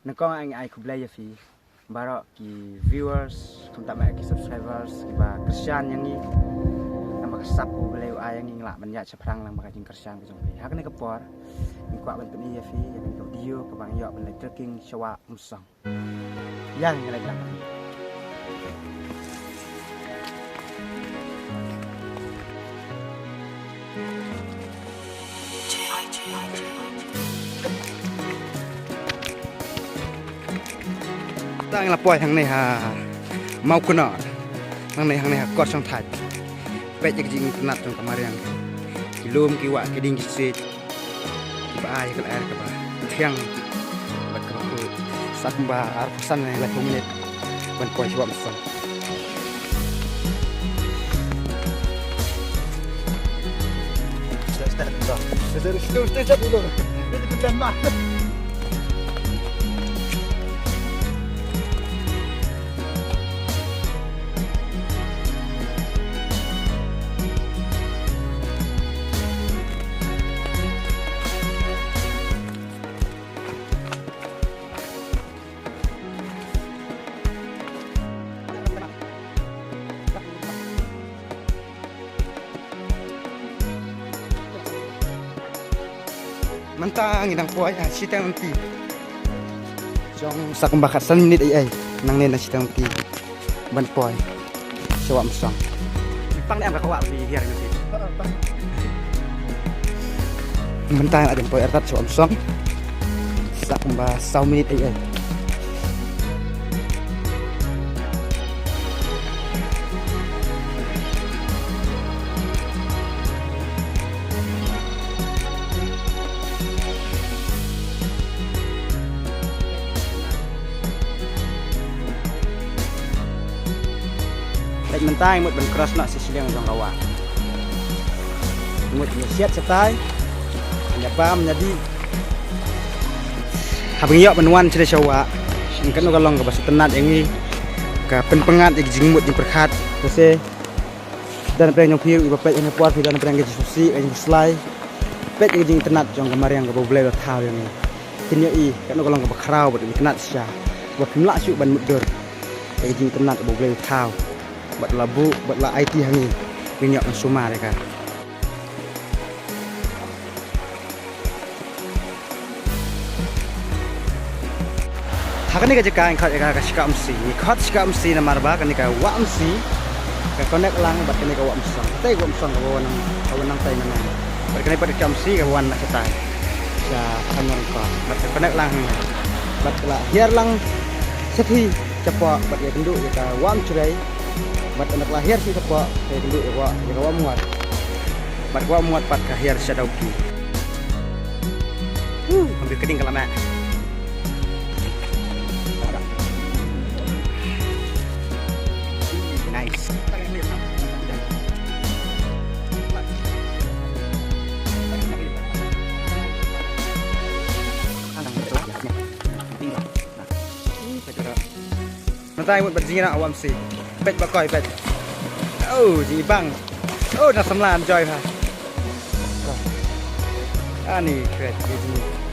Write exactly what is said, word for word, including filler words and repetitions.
Nyngkong nga ai khublei ïa phi baroh ki viewers, kumta ma ki subscribers kiba kyrshan ïa ngi. Namar ka sap U Blei u ai ïa ngi, ngi lah ban ïaid shaphrang lang bad ka jingkyrshan ka jong phi. Ha kane ka por ngi kwah ban pyni ïa phi ïa kane ka video kaba ngi ïoh ban leit trekking sha Wah Umsong. Ïa ngi leit lang. Tang la poi hangne ha Mawkynnoh. Hangne, hangne ha Kor Shongthait. Peit ïa ka jingitynnad jong ka mariang. Ki lum, ki wah, ki dieng, ki siej. Kiba ai ka lyer kaba thiang bad kaba khuid. Sa kumba arphew san ne laiphew minit ban poi sha Wah Umsong. Mynta ngi dang poi ha shiteng lynti. Jong sa kumba khatsan minit ei ei nangne na shiteng lynti ban poi sha Wah Umsong. Pang ne em ka wah hi hiar ngi. Mynta nga dang poi artat sha Wah Umsong. Sa kumba saw minit ei ei. Leit mynta ngi mut ban cross noh sha shiliang jong ka wah. Ngi mut ban siat shatai, ïa bam ïa dih. Haba ngi ïoh ban wan sha sha wah, ngi katno ka long kaba sngewtynnat ïa ngi, ka pynpyngngad ïa ki jingmut jingpyrkhat. Ka se don pyrshah jong phi ruh iba peit ïa kane por, phi don pyrshah ka jingsngewsih, ka jingslai. Peit ïa ka jingitynnad jong ka mariang kaba U Blei u la thaw ïa ngi. Phin ïohi katno ka long kaba khraw bad kaba itynnad shisha, ba phim lah shuh ban mutdur ïa ka jingitynnad ba U Blei u thaw bad la buh bad la aiti ha ngi. Ngin ïoh ban sumar ïa ka. Ha kane ka jaka ngi khot ïa ka, ka Shka Umsi. Ngi khot Shka Umsi namar ba kane ka Wah Umsi, ka connect lang bad kane ka Wah Umsong. Katai ka Wah Umsong kaba wan nang, kaba wan nangtai na nang. Bad kane pat ka Shka Umsi kaba wan na shatai. Sha Phangnor ko. Bad ka connect lang hangne. Bad ka la hiar lang shathie shapoh bad ïakynduh ïa ka Wah Umshrei. Bad ka la hiar shathie shapoh ka ïakynduh ïa ka Wah, ïa ka Wah Umngot. Bad ka Wah Umngot pat ka hiar sha Dawki. Huh, ambil keding ka la meh. Nice. Mynta ngi mut bad jingïarap Wah Umsi. Peit ba koi peit. Oh, jingibang. Oh, na samla enjoy ha. Ani kret jing.